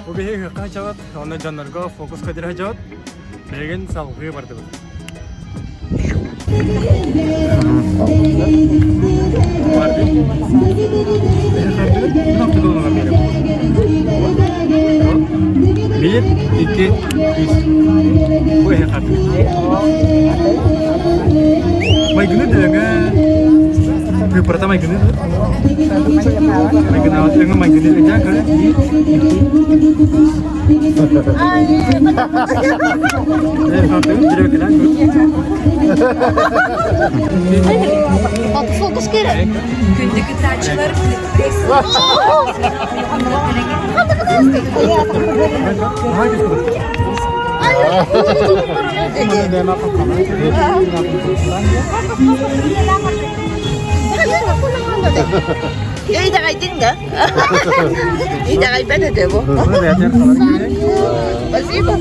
Бу биһиги ыһыахха сылдьабыт, онно дьоннорго фокус көтүрэ сылдьабыт. Билигин салгыы бардыбыт. Биир, икки, үс. Бу эһэ хартык. Майгыны дөҥө. Кыпырата майгыны. Майгыны өҥө майгыны өйдөөн көрө. Биир, икки, үс. Фокус кere. Күндү кыттааччылар Итэҕэйдиҥ да? Итэҕэйбэт этэ бу. Спасибо.